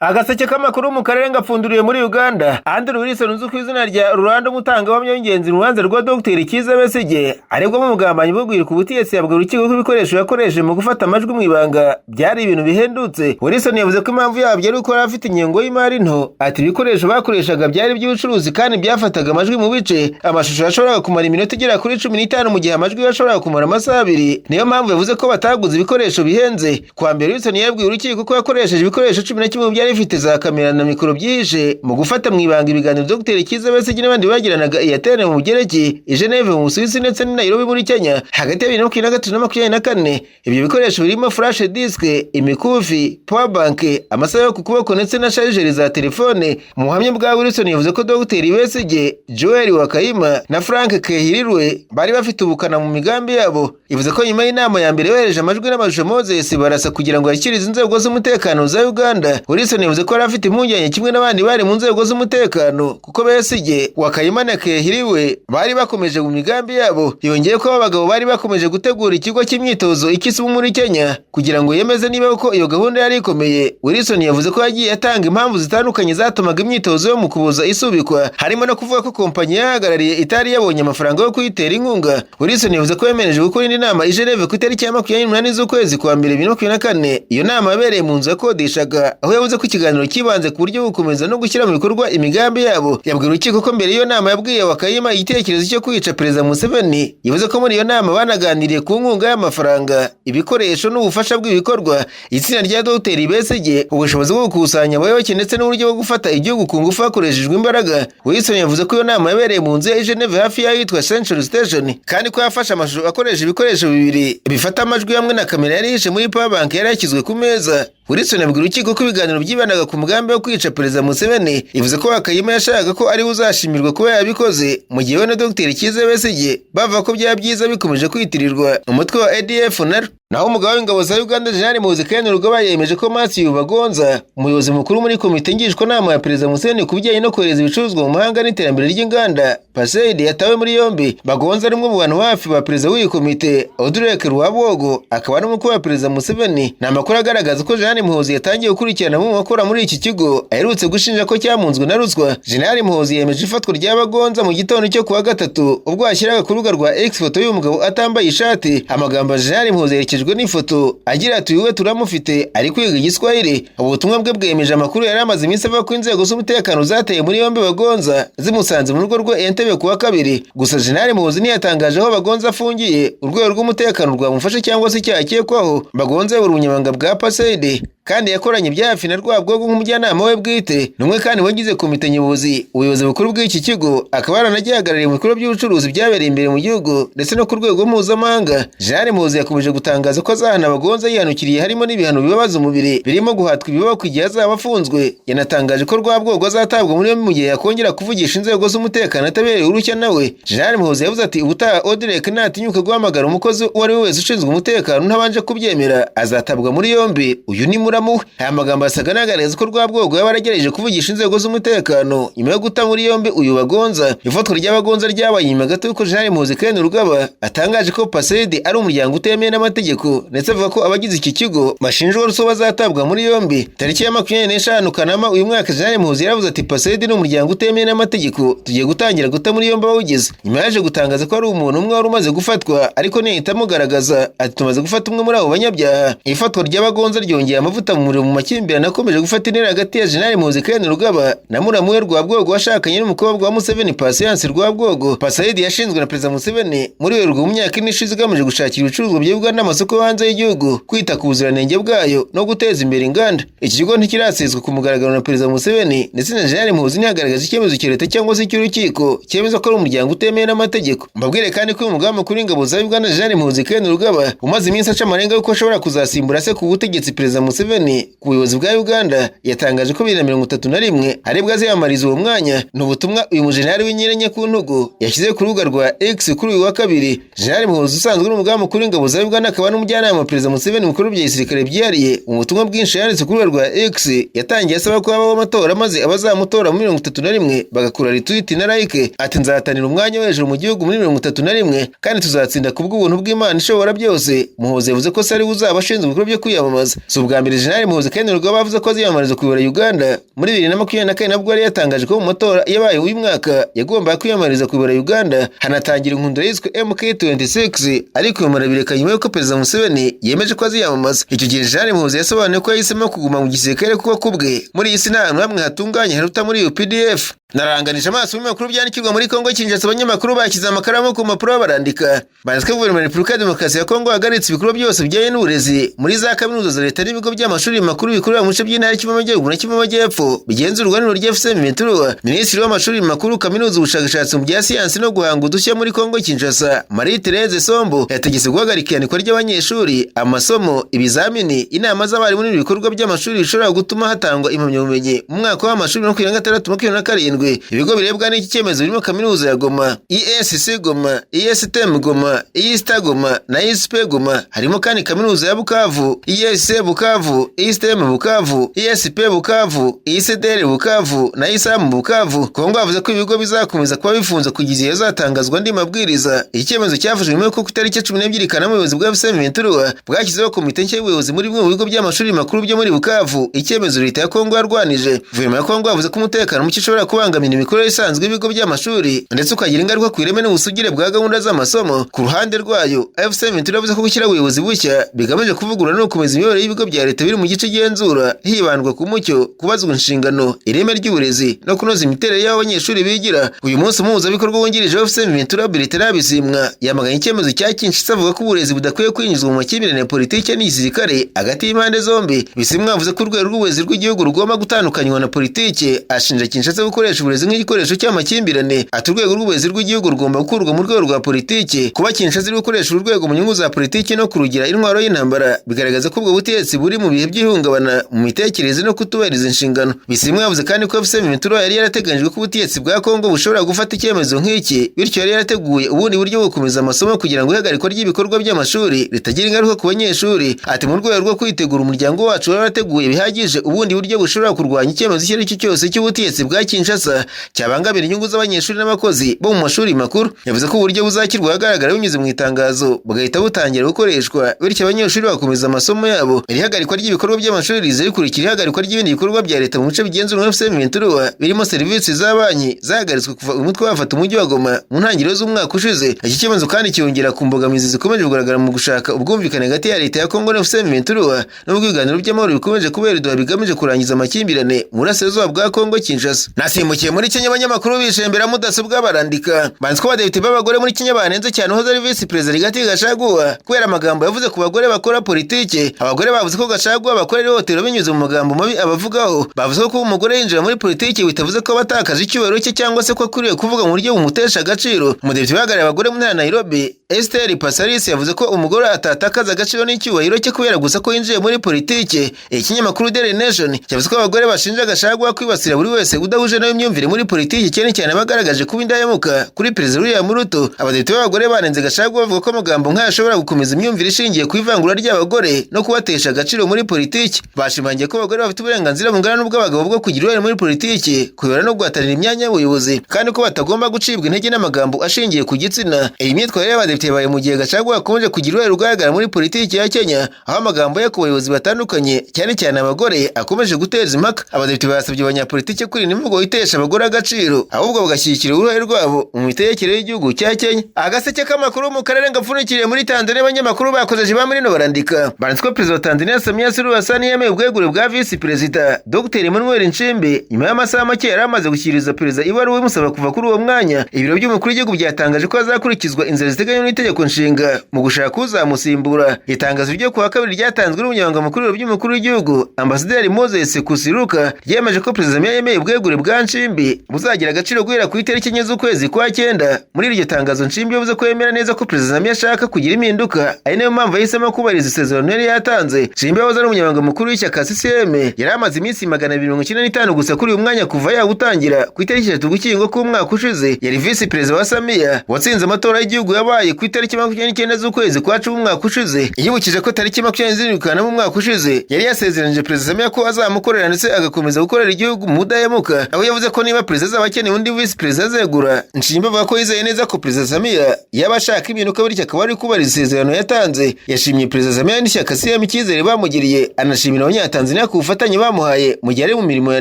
Agaseke k'amakuru mu karere ngapfunduriye muri Uganda. Andrew Wilson uzwi ku izina rya Ruranda, umutangabuhamya w'ingenzi mu rubanza rwa Dr Kizza Besigye aregwamo umugambanyi bwo guhirika ubutegetsi, yabwiye urukiko ko ibikoresho yakoresheje mu gufata amajwi mu ibanga byari ibintu bihendutse. Wilson yavuze ko impamvu yabyo ari uko yari afite ingengo y'imari nto. Ati: "Ibikoresho bakoreshaga byari iby'ubucuruzi kandi byafataga amajwi mu bice. Amashusho yashoboraga kumara iminota igera kuri 15, mu gihe amajwi yashoboraga kumara amasaha 2." Niyo mpamvu yavuze ko bataguze ibikoresho bihenze. Kwa mbere, Wilson yabwiye urukiko ko yakoresheje ibikoresho 11 byari bifite za kamera na mikoro byihishe mu gufata mu ibanga ibiganiro Dr Kizza Besigye n'abandi bagiranaga i Athene mu Bugereki, i Geneve mu Busuwisi ndetse n'i Nairobi muri Kenya hagati ya 2023 na 24. Ibyo bikoresho birimo flash disk, imikufi, power bank, amasaha yo ku kuboko ndetse na charger za telefone. Mu buhamya bwa Wilson, yavuze ko Dr Besigye, Joel Wakayima na Frank Kehirirwe bari bafite ubukana mu migambi yabo. Ivuze ko nyuma y'inama ya mbere yohereje amajwi n'amashusho Moses Barasa kugira ngo yashyikirize inzego z'umutekano za Uganda. Wilson yavuze ko yari afite impungenge kimwe n'abandi bari mu nzego z'umutekano, kuko Besigye, Wakayima na Kehiriwe bari bakomeje mu migambi yabo. Yongeye ko aba bagabo bari bakomeje gutegura ikigo cy'imyitozo i Kisumu muri Kenya. Kugira ngo yemeze niba ko iyo gahunda yari ikomeye, Wilson yavuze ko yagiye atanga impamvu zitandukanye zatumaga imyitozo yo mu Kuboza isubikwa, harimo no kuvuga ko kompanyi yahagarariye itari yabonye amafaranga yo kuyitera inkunga. Wilson yavuze ko yemereje gukora indi nama i Geneve ku itariki ya 28 z'ukwezi kwa mbere 2024. Iyo nama yabereye mu nzu yakodeshaga, aho yavuze ko ikiganiro cyibanze ku buryo bwo gukomeza no gushyira mu bikorwa imigambi yabo. Yabwiye urukiko ko mbere y'iyo nama yabwiye Wakayima igitekerezo cyo kwica Perezida Museveni. Yavuze ko muri iyo nama banaganiriye ku nkunga y'amafaranga, ibikoresho n'ubufasha bw'ibikorwa, itsinda rya Dr Besigye, ubushobozi bwo gukusanya abayoboke ndetse n'uburyo bwo gufata igihugu ku ngufu hakoreshejwe imbaraga. Wilson yavuze ko iyo nama yabereye mu nzu ya Geneve hafi y'ahitwa Central Station, kandi ko yafashe amashusho akoresha ibikoresho bibiri bifata amajwi hamwe na kamera yari yihishe muri power bank yari yashyizwe ku meza. Wilson yabwiye urukiko ko ibiganiro byibandaga ku mugambi wo kwica Perezida Museveni. Ivuze ko Wakayima yashakaga ko ariwe uzashimirwa kuba yabikoze, mu gihe we na Dr Kizza Besigye bavuga ko byaba byiza bikomeje kwitirirwa umutwe wa ADF NALU. Naho umugaba w'ingabo za Uganda, General Muhoozi Kainerugaba, yemeje ko Matthew Bagonza, umuyobozi mukuru muri komite ngishwanama ya Perezida Museveni ku bijyanye no kohereza ibicuruzwa mu mahanga n'iterambere ry'inganda, PACEID, yatawe muri yombi. Bagonza ari umwe mu bantu hafi ba perezida w'iyi komite, Odrek Rwabwogo, akaba n'umukuru wa Perezida Museveni. Ni amakuru agaragaza ko General Muhoozi yatangiye gukurikirana bamwe mu bakora muri iki kigo aherutse gushinja ko cyamunzwe na ruswa. General Muhoozi yemeje ifatwa rya Bagonza mu gitondo cyo kuwa gatatu, ubwo yashyiraga ku rubuga rwa X ifoto y'uyu mugabo atambaye ishati. Amagambo ya General Muhoozi yerekejwe n'ifoto agira ati: "Uyu we turamufite, ari kwiga Igiswahili." Ubutumwa bwe bwemeje amakuru yari amaze iminsi avuga ko inzego z'umutekano zateye muri yombi Bagonza zimusanze mu rugo rwe Entebbe kuwa kabiri. Gusa General Muhoozi ntiyatangaje aho Bagonza afungiye, urwego rw'umutekano rwamufashe cyangwa se icyaha akekwaho. Bagonza ayobora ubunyamabanga bwa PACEID kandi yakoranye ibya hafi na Rwabwogo nk'umujyanama we bwite. Ni umwe kandi wagize komite nyobozi, ubuyobozi bukuru bw'iki kigo, akaba yaranagihagarariye mu bikorwa by'ubucuruzi byabereye imbere mu gihugu ndetse no ku rwego mpuzamahanga. Jeanne Muhoozi yakomeje gutangaza ko azahana Bagonza yihanukiriye, harimo n'ibihano bibabaza umubiri birimo guhatwa ibiboko igihe azaba afunzwe. Yanatangaje ko Rwabwogo azatabwa muri yombi mu gihe yakongera kuvugisha inzego z'umutekano atabereye uruhushya nawe. Jeanne Muhoozi yavuze ati: "Ubutaha Odrek natinyuka guhamagara umukozi uwo ari we wese ushinzwe umutekano ntabanje kubyemera, azatabwa muri yombi. Uyu ni muramu we." Aya magambo asaga n'agaragaza ko Rwabwogo yaba yaragerageje kuvugisha inzego z'umutekano nyuma yo guta muri yombi uyu Bagonza. Ifatwa rya Bagonza ryabaye nyuma gato y'uko Jeanne Muhoozi Kainerugaba atangaje ko PACEID ari umuryango utemewe n'amategeko, ndetse avuga ko abagize iki kigo bashinjwa ruswa bazatabwa muri yombi. Tariki ya 25 Kanama uyu mwaka, Jeanne Muhoozi yaravuze ati: "PACEID ni umuryango utemewe n'amategeko, tugiye gutangira guta muri yombi abawugize." Nyuma yaje gutangaza ko ari umuntu umwe wari umaze gufatwa, ariko ntiyahita amugaragaza. Ati: "Tumaze gufata umwe muri abo banyabyaha." Ifatwa ry'Abagonza ryongeye amavuta mu muriro mu makimbirane akomeje gufata intera hagati ya Jenerali Muhoozi Kainerugaba na muramu we Rwabwogo, washakanye n'umukobwa wa Museveni, Patience Rwabwogo. PACEID yashinzwe na Perezida Museveni muri Werurwe mu myaka 4 ishize, igamije gushakira ibicuruzwa bya Uganda amasoko yo hanze y'igihugu, kwita ku buziranenge bwayo no guteza imbere inganda. Iki kigo ntikiraseswa ku mugaragaro na Perezida Museveni, ndetse na Jenerali Muhoozi ntiyagaragaza icyemezo cya leta cyangwa se cy'urukiko cyemeza ko ari umuryango utemewe n'amategeko. Mbabwire kandi ko uyu mugaba mukuru w'ingabo za Uganda, Jenerali Muhoozi Kainerugaba, umaze iminsi aca amarenga y'uko ashobora kuzasimbura se ku butegetsi, Perezida Museveni, ku buyobozi bwa Uganda, yatangaje ko 2031 aribwo aziyamamariza uwo mwanya. Ni ubutumwa uyu mujenerali w'inyirenye ku ntugu yashyize ku rubuga rwa X kuri uyu wa kabiri. Jenerali Muhoozi, usanzwe ari umugaba mukuru w'ingabo za Uganda akaba n'umujyanama wa Perezida Museveni mu bikorwa bya gisirikare byihariye, mu butumwa bwinshi yanditse ku rubuga rwa X yatangiye asaba ko habaho amatora, maze abazamutora muri 31 bagakora retweet na like. Ati: "Nzahatanira umwanya wo hejuru mu gihugu muri 31, kandi tuzatsinda ku bw'ubuntu bw'Imana ishobora byose." Muhoozi yavuze ko se ari we uzaba ashinzwe ibikorwa byo kwiyamamaza. Si ubwa mbere. Jenerali Muhoozi Kainerugaba bavuze ko aziyamamariza kuyobora Uganda muri 2024, nabwo yari yatangaje ko mu matora yabaye uyu mwaka yagombaga kwiyamamariza kuyobora Uganda, hanatangira inkundura yiswe MK26, ariko iyo bireka nyuma y'uko Perezida Museveni yemeje ko aziyamamaza. Icyo gihe Jenerali Muhoozi yasobanuye ko yahisemo kuguma mu gisirikare kuko kubwe muri iyi si nta hantu hamwe hatunganye haruta muri UPDF. Naranganije amaso mu binyamakuru byandikirwa muri Kongo Kinshasa, abanyamakuru bashyize amakaramu ku mpapuro barandika. Banditswe guverinoma ya Repubulika ya Demokarasi ya Kongo yahagaritse ibikorwa byose bijyanye n'uburezi muri za kaminuza za leta n'ibigo by'amashuri makuru bikorera mu bice by'intara Kivu Amajyaruguru na Kivu Amajyepfo bigenzurwa n'ibiro rya FCM Ventura. Minisitiri w'amashuri makuru, kaminuza, ubushakashatsi mu bya siyansi no guhanga udushya muri Kongo Kinshasa, Marie Therese Sombo, yategetse guhagarika iyandikwa ry'abanyeshuri, amasomo, ibizamini, inama z'abarimu n'ibikorwa by'amashuri bishobora gutuma hatangwa impamyabumenyi mu mwaka w'amashuri 2026 27. Ibigo birebwa n'iki cyemezo birimo kaminuza ya Goma, ESC Goma, ESTM Goma, ESTA Goma na ESP Goma. Harimo kandi kaminuza ya Bukavu, ESC Bukavu, ESTM Bukavu, ESP Bukavu, ECDR Bukavu na ISAM Bukavu. Kongo yavuze ko ibigo bizakomeza kuba bifunze kugeza igihe hazatangazwa andi mabwiriza. Iki cyemezo cyafashwe nyuma y'uko ku itariki 12 Kanama ubuyobozi bwa FCM Ventura bwashyizeho komite nshya y'ubuyobozi muri bimwe mu bigo by'amashuri makuru byo muri Bukavu, icyemezo leta ya Kongo yarwanije. Guverinoma ya Kongo yavuze ko umutekano muke ushobora kubangamira imikorere isanzwe y'ibigo by'amashuri ndetse ukagira ingaruka ku ireme n'ubusugire bwa gahunda z'amasomo. Ku ruhande rwayo, AFC Ventura yavuze ko gushyiraho ubuyobozi bushya bigamije kuvugurura no gukomeza imiyoborere y'ibigo bya leta biri mu gice igenzura, hibandwa ku mucyo, kubazwa inshingano, ireme ry'uburezi no kunoza imiterere y'aho abanyeshuri bigira. Uyu munsi umuhuzabikorwa wungirije wa AFC Ventura, Bertrand Bisimwa, yamaganye icyemezo cya Kinshasa, avuga ko uburezi budakwiye kwinjizwa mu makimbirane ya politiki n'igisirikare hagati y'impande zombi. Bisimwa yavuze ko urwego rw'uburezi rw'igihugu rugomba gutandukanywa na politiki, ashinja Kinshasa gukoresha uburezi nk'igikoresho cy'amakimbirane. Ati urwego rw'uburezi rw'igihugu rugomba gukurwa mu rwego rwa politiki. Kuba Kinshasa iri gukoresha uru rwego mu nyungu za politiki no kurugira intwaro y'intambara bigaragaza ko ubwo butegetsi buri mu bihe by'ihungabana mu mitekerereze no kutubahiriza inshingano. Bisimwa yavuze kandi ko AFC Ventura yari yarateganyijwe ko ubutegetsi bwa Kongo bushobora gufata icyemezo nk'iki, bityo yari yarateguye ubundi buryo bwo gukomeza amasomo kugira ngo ihagarikwa ry'ibikorwa by'amashuri ritagira ingaruka ku banyeshuri. Ati mu rwego rwo kwitegura, umuryango wacu wari warateguye bihagije ubundi buryo bushobora kurwanya icyemezo icyo ari cyo cyose cy'ubutegetsi bwa Kinshasa cyabangamira inyungu z'abanyeshuri n'abakozi bo mu mashuri makuru. Yavuze ko uburyo buzashyirwa ahagaragara binyuze mu itangazo bugahita butangira gukoreshwa, bityo abanyeshuri bakomeza amasomo yabo. Iri hagarikwa ry'ibikorwa by'amashuri riza rikurikira ihagarikwa ry'ibindi bikorwa bya leta mu bice bigenzurwa na FCM Ventura, birimo serivisi za banki zahagaritswe kuva uyu mutwe wafata umujyi wa Goma mu ntangiriro z'umwaka ushize. Iki cyemezo kandi cyongera ku mbogamizi zikomeje kugaragara mu gushaka ubwumvikane hagati ya leta ya Kongo na FCM Ventura, nubwo ibiganiro by'amahoro bikomeje kubera i Doha bigamije kurangiza amakimbirane mu burasirazuba bwa Kongo Kinshasa. Nasimbukiye muri Kenya, abanyamakuru bishembera mudasobwa barandika. Banzi ko abadepite b'abagore muri Kenya banenze cyane uhoze ari visi perezida Rigathi Gachagua kubera amagambo yavuze ku bagore bakora politike. Abagore bavuze ko Gachagua bakorera ihohoterwa binyuze mu magambo mabi abavugaho. Bavuze ko kuba umugore yinjira muri politiki bitavuze ko batakaje icyubahiro cye cyangwa se ko akwiriye kuvuga mu buryo bumutesha agaciro. Umudepite uhagarariye abagore mu ntara ya Nairobi, Esther Passaris, yavuze ko umugore atatakaza agaciro n'icyubahiro cye kubera gusa ko yinjiye muri politiki. Ikinyamakuru Daily Nation cyavuze ko abagore bashinja Gachagua kwibasira buri wese udahuje nawe imyumvire muri politiki, cyane cyane abagaragaje kuba indahemuka kuri Perezida William Ruto. Abadepite b'abagore banenze Gachagua bavuga ko amagambo nk'aya ashobora gukomeza imyumvire ishingiye ku ivangura ry'abagore no kubatesha agaciro muri politiki. Bashimangiye ko abagore bafite uburenganzira bungana n'ubw'abagabo bwo kugira uruhare muri politiki, kuyobora no guhatanira imyanya y'ubuyobozi, kandi ko batagomba gucibwa intege n'amagambo ashingiye ku gitsina. Iyi myitwarire y'abadepite yabaye mu gihe Gachagua akomeje kugira uruhare rugaragara muri politiki ya Kenya, aho amagambo ye ku bayobozi batandukanye, cyane cyane abagore, akomeje guteza impaka. Abadepite basabye abanyapolitiki kwirinda imvugo itesha abagore agaciro, ahubwo bagashyigikira uruhare rwabo mu mitegekere y'igihugu cya Kenya. Agaseke k'amakuru mu karere gapfundikiriye muri Tanzania, abanyamakuru bakozeje ba muri barandika. Banditse ko Perezida wa Tanzania Samia Suluhu Hassan yemeye ubwegure bwa Visi Perezida Dr Emmanuel Nchimbi nyuma y'amasaha make yari amaze gushyikiriza perezida ibaruwa imusaba kuva kuri uwo mwanya. Ibiro by'umukuru w'igihugu byatangaje ko hazakurikizwa inzira ziteganywa n'itegeko nshinga mu gushaka uzamusimbura. Itangazo ryo kuwa kabiri ryatanzwe n'umunyamabanga mukuru w'ibiro by'umukuru w'igihugu, Ambasaderi Moses Kusiruka, ryemeje ko Perezida Samia yemeye ubwegure bwa Nchimbi buzagira agaciro guhera ku itariki 4 z'ukwezi kwa 9. Muri iryo tangazo Nchimbi yavuze ko yemera neza ko Perezida Samia ashaka kugira impinduka, ari nayo mpamvu yahisemo kubahiriza isezerano yari yatanze. Nchimbi yahoze ari umunyamabanga mukuru w'ishyaka CCM, yari amaze iminsi 295 gusa kuri uyu mwanya kuva yawutangira ku itariki 3 Ugushyingo k'umwaka ushize. Yari visi perezida wa Samia watsinze amatora y'igihugu yabaye ku itariki 29 z'ukwezi kwa 10 umwaka ushize. Yibukije ko tariki 27 Kanama umwaka ushize yari yasezeranyije Perezida Samia ko azamukorera ndetse agakomeza gukorera igihugu mu budahemuka, aho yavuze ko niba perezida azaba akeneye undi visi perezida azegura. Nchimbi avuga ko yizeye neza ko Perezida Samia yaba ashaka impinduka, bityo akaba ari kubahiriza isezerano yatanze. Yashimye Perezida Samia n'ishyaka CCM icyizere bamugiriye. yamwakiriye, anashimira Abanyatanzania ku bufatanye bamuhaye mu gihe ari mu mirimo ya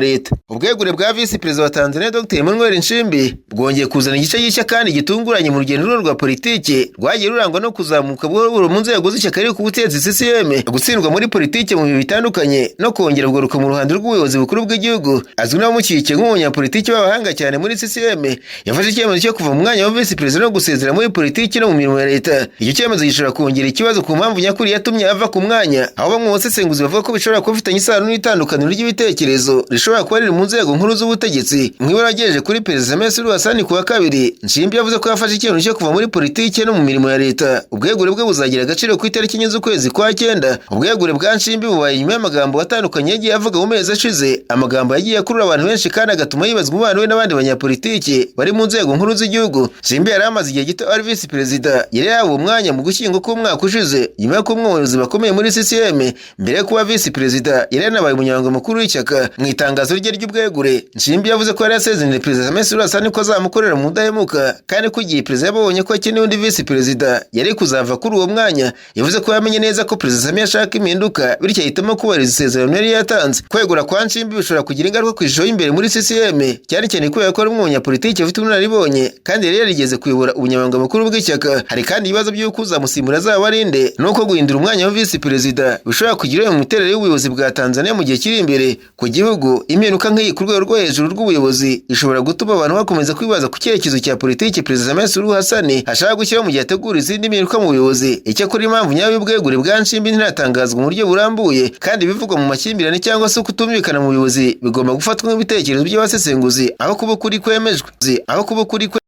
leta. Ubwegure bwa visi perezida wa Tanzania Dr Emmanuel Nchimbi bwongeye kuzana igice gishya kandi gitunguranye mu rugendo rwe rwa politiki rwagiye rurangwa no kuzamuka buhoro buhoro mu nzego z'ishyaka riri ku butegetsi CCM, gutsindwa muri politiki mu bihe bitandukanye no kongera kugaruka mu ruhando rw'ubuyobozi bukuru bw'igihugu. Azwi n'abamushyigikiye nk'umunyapolitiki w'abahanga cyane muri CCM, yafashe icyemezo cyo kuva mu mwanya wa visi perezida no gusezera muri politiki no mu mirimo ya leta. Icyo cyemezo gishobora kongera ikibazo ku mpamvu nyakuri yatumye ava ku mwanya, aho bamwe mu basesenguzi bavuga ko bishobora kuba bifitanye isano n'itandukaniro ry'ibitekerezo rishobora kuba riri mu nzego nkuru z'ubutegetsi. Mu ibaruwa yagejeje kuri Perezida Samia Suluhu Hassan ku wa kabiri, Nchimbi yavuze ko yafashe icyemezo cyo kuva muri politiki no mu mirimo ya leta. Ubwegure bwe buzagira agaciro ku itariki 4 z'ukwezi kwa cyenda. Ubwegure bwa Nchimbi bubaye nyuma y'amagambo atandukanye yagiye avuga mu mezi ashize, amagambo yagiye akurura abantu benshi kandi agatuma yibazwa umubano we n'abandi banyapolitiki bari mu nzego nkuru z'igihugu. Nchimbi yari amaze igihe gito ari visi perezida, yari yahawe umwanya mu Gushyingo k'umwaka ushize nyuma yo kuba umwe mu bayobozi bakomeye muri CCM. Mbere yo kuba visi perezida, yari yanabaye umunyamabanga mukuru w'ishyaka. Mu itangazo rye ry'ubwegure, Nchimbi yavuze ko yari yasezeranye Perezida Samia Suluhu Hassan ko azamukorera mu budahemuka, kandi ko igihe perezida yabonye ko akeneye undi visi perezida yari kuzava kuri uwo mwanya. Yavuze ko yamenye neza ko Perezida Samia ashaka impinduka, bityo ahitamo kubahiriza isezerano yari yatanze. Kwegura kwa Nchimbi bishobora kugira ingaruka ku ishusho y'imbere muri CCM, cyane cyane kubera ko ari umwe mu banyapolitiki bafite ubunararibonye kandi yari yarigeze kuyobora ubunyamabanga bukuru bw'ishyaka. Hari kandi ibibazo by'uko uzamusimbura azaba ari nde, nuko guhindura umwanya wa visi perezida bishobora kugira uruhare mu miterere y'ubuyobozi bwa Tanzania mu gihe kiri imbere. Ku gihugu, impinduka nk'iyi ku rwego rwo hejuru rw'ubuyobozi ishobora gutuma abantu bakomeza kwibaza ku cyerekezo cya politiki Perezida Samia Suluhu Hassan ashaka gushyiraho mu gihe ategura izindi mpinduka mu buyobozi. Icyakora, impamvu nyayo y'ubwegure bwa Nchimbi ntiratangazwa mu buryo burambuye, kandi ibivugwa mu makimbirane cyangwa se kutumvikana mu buyobozi bigomba gufatwa nk'ibitekerezo by'abasesenguzi aho kuba ukuri kwemejwe, aho kuba ukuri.